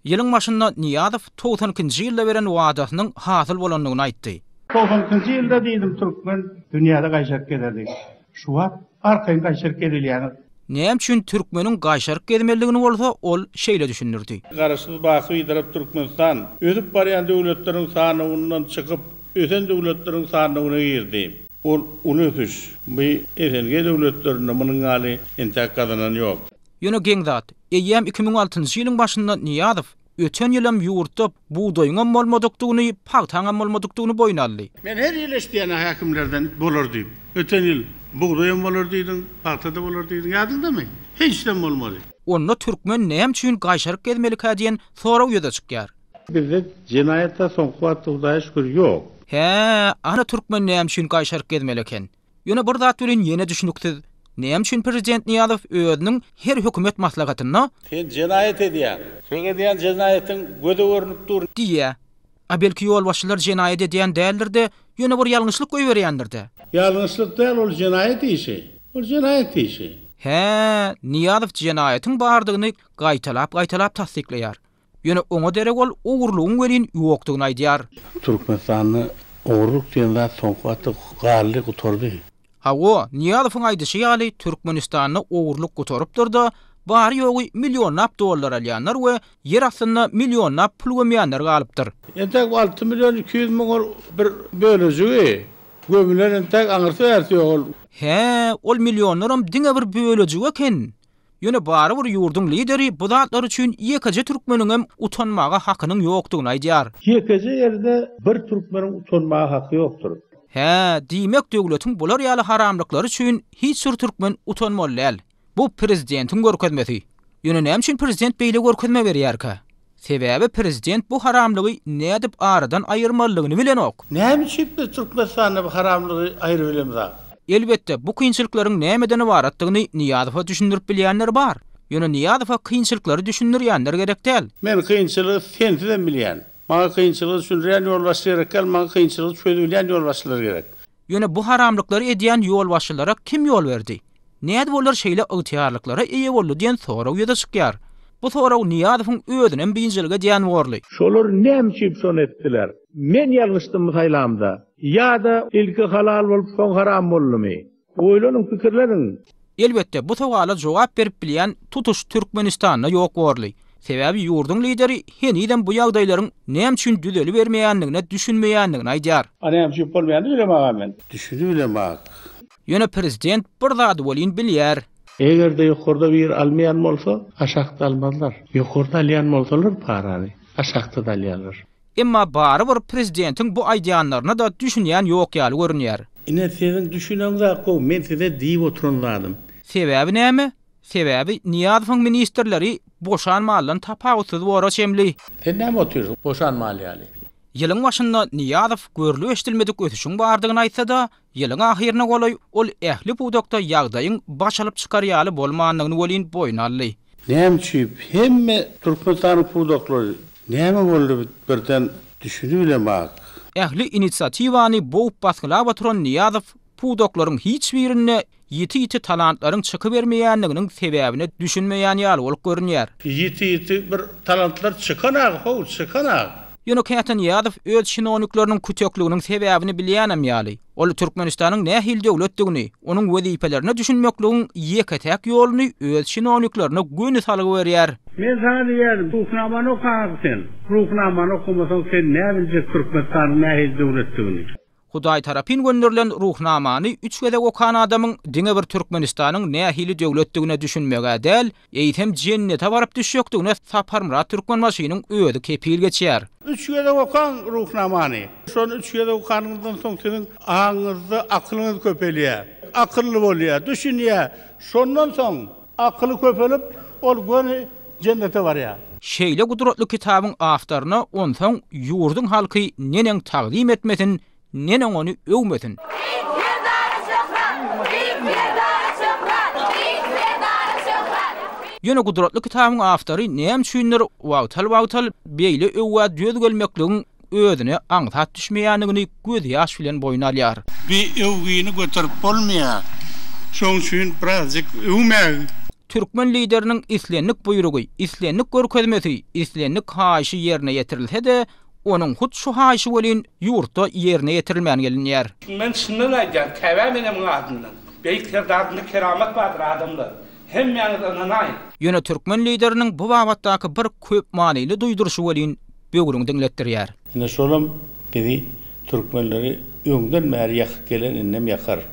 Ýylyň başynda Nyýazow 92-nji ýylda beren wadasynyň hasyl bolandygyny aýtdy. 92-nji ýylda diýdim türkmen dünýäde gaýşaryp gezer diýip. Şu wagt arkaýyn gaýşaryp gezilýäňiz. Näme üçin türkmeniň gaýşaryp gezmelidigini bolsa ol şeýle düşündirdi. Garaşsyz baky Bitarap Türkmenistan ösüp barýan döwletleriň sanawyndan çykyp, ösen döwletleriň sanawyna girdi. Ol uly ösüş. Bu SNG döwletlerinde munuň ýaly entäk gazanan ýok. Ýöne geň zat, eýýäm 2006-njy ýylyň başynda Nyýazow öten ýylam ýurtda bugdaýyňam bolmadykdygyny, pagtaňam bolmadykdygyny boýun aldy. Men her ýyl eşidýän-ä häkimlerden bolar diýip. Öten ýyl bugdaýam bolar diýdiň, pagta-da bolar diýdiň, ýadyňdamy? Hiçden bolmady. Onda türkmen näme üçin gaýşaryp gezmelikä diýen sorag ýüze çykýar. Bizde jenaýat-a soňky wagtda Hudaýa şükür ýok. Hä, ana türkmen näme üçin gaýşaryp gezmeli eken. Ýöne bir zat welin ýene düşnüksiz. Näme üçin prezident Nyýazow özüniň her hökümet maslahatynda. Sen jenaýat edýäň. Seň edýän jenaýatyň göze görnüp dur. Diýýä. A belki ýolbaşçylar jenaýat edýän däldir-de, ýöne bir ýalňyşlyk goýberýändir-dä. Ýalňyşlyk däl, ol jenaýat işi. Ol jenaýat işi. Hä, Nyýazow jenaýatyň bardygyny gaýtalap-gaýtalap tassyklaýar. Ýöne oňa derek ol ogurlygyň welin ýokdugyny aýdýar. Türkmenistanda ogurlyk diýen zat soňky wagtda galdy, gutardy. Hawa, Nyýazowyň aýdyşy ýaly, Türkmenistanda ogurlyk gutarypdyr-da, bary-ýogy millionlap dollar alýanlar we ýer astynda millionlap pul gömýänler galypdyr. Entäk 6 million 200 müň ol bir bölejigi, gömülen entäk aňyrsy-bärsi ýok ol. Hä, ol millionlaram diňe bir bölejigi eken. Ýöne barybir ýurduň lideri bu zatlar üçin ýekeje türkmeniňem utanmaga hakynyň ýokdugyny aýdýar. Ýekeje ýerde bir türkmeniň utanmaga haky ýokdur. Hä, diýmek döwletiň bular ýaly haramlyklary üçin hiç bir türkmen utanmaly däl. Bu prezidentiň görkezmesi. Ýöne näme üçin prezident beýle görkezme berýärkä? Sebäbi prezident bu haramlygy nädip aradan aýyrmalydygyny bilenok. Näme üçin biz Türkmenistanda bu haramlygy aýrybilemzak? Elbetde, bu kynçylyklaryň nämeden ybaratdygyny Nyýazowa düşündirip bilýänler bar. Ýöne Nyýazowa kynçylyklary düşündirýänler gerek däl. Men kynçylygy sensizem bilýän. Maňa kynçylygy düşündirýän ýolbaşçy gerek däl, maňa kynçylygy çözübilýän ýolbaşçylar gerek. Ýöne bu haramlyklary edýän ýolbaşçylara kim ýol berdi? Nädip olar şeýle ygtyýarlyklara eýe boldy diýen sorag ýüze çykýar. Bu sorag Nyýazowyň özünem biynjalyk edýän borly. Şolar näme üçin şony etdiler? Men ýalňyşdymmy saýlamda? Ýa-da ilki halal bolup soň haram boldumy? Oýlanyň pikirleniň. Elbetde, bu sowala jogap berip bilýän tutuş Türkmenistanda ýok borly. Sebäbi ýurduň lideri henizem bu ýagdaýlaryň näme üçin düzelibermeýändigine düşünmeýändigini aýdýar. A näme üçin bolmaýanyny bilemok-a men. Düşünibilemok. Ýöne prezident bir zady welin bilýär. Eger-de ýokarda biri almaýan bolsa, aşakda almazlar. Ýokarda alýan bolsalar parany, aşakda-da alýarlar. Emma barybir prezidentiň bu aýdýanlaryna-da düşünýän ýok ýaly görünýär. Ine siziň düşüneňzak gowy, men size diýip oturan zadym. Sebäbi näme? Sebäbi Nyýazowyň ministrleri boşan maldan tapawutsyz bora çemli. Sen näme otyrsyň boşan mal ýaly? Ýylyň başynda Nyýazow görlüp-eşidilmedik ösüşiň bardygyny aýtsa-da, Ýylyň ahyryna golaý ol ähli pudakda ýagdaýyň baş alyp çykar ýaly bolmandygyny welin boýun aldy. Näme üçin hemme Türkmenistanyň pudaklary näme boldy birden düşünibilemok. Ähli inisiatiwany bowup-basgylap oturan Nyýazow pudaklaryň hiç birinde ýiti-ýiti talantlaryň çykybermeýändiginiň sebäbine düşünmeýän ýaly bolup görünýär. Ýiti-ýiti bir talantlar çykanag how, çykanag. Ýöne käte Nyýazow öz çinownikleriniň kütekliginiň sebäbini bilýänem ýaly. Ol Türkmenistanyň nähili döwletdigini, onuň wezipelerine düşünmekligiň ýeke-täk ýoluny öz çinowniklerine göni salgy berýär. Men saňa diýýärin, Ruhnamany okaňok sen. Ruhnamany okamasaň sen näbiljek Türkmenistanyň nähili döwletdigini. Hudaý tarapyn gönderilen Ruhnamany üç gezek okan adamyň diňe bir Türkmenistanyň nähili döwletdigine düşünmeg-ä däl, eýsem jennete baryp düşjekdigine Saparmyrat Türkmenbaşynyň özi kepil geçýär. Üç gezek okaň Ruhnamany. Şony üç gezek okanyňyzdan soň siziň aňyňyzda akylyňyz köpelýär. Akylly bolýar, düşünýär. Şondan soň akyly köpelip, ol göni jennete barýar. Şeýle gudratly kitabyň awtoryna onsoň ýurduň halky neneň tagzym etmesin, neneň ony öwmesin? Beýik Serdara şöhrat! Beýik Serdara şöhrat! Beýik Serdara şöhrat! Ýöne gudratly kitabyň awtory näme üçindir wagtal-wagtal beýle öwgä döz gelmekligiň özüne aňsat düşmeýändigini gözýaş bilen boýun alýar. Bi öwgini göterip bolmaýar. Şoň üçin birazjyk öwmäň. Türkmen Lideriniň islendik buýrugy, islendik görkezmesi, islendik haýyşy ýerine ýetirilse-de, onuň hut şu haýyşy welin ýurtda ýerine ýetirilmän gelinýär. Men çyndan aýdýan, Käbäm enemiň adyndan. Beýik Serdarymda keramat bardyr, adamlar. Hemmäňiz ynanaýyň. Ýöne türkmen Lideriniň bu babatdaky bir köpmanyly duýduryşy welin böwrüňi diňletdirýär. Ine şolam bizi türkmenleri öňden bäri ýakyp gelen indem ýakar.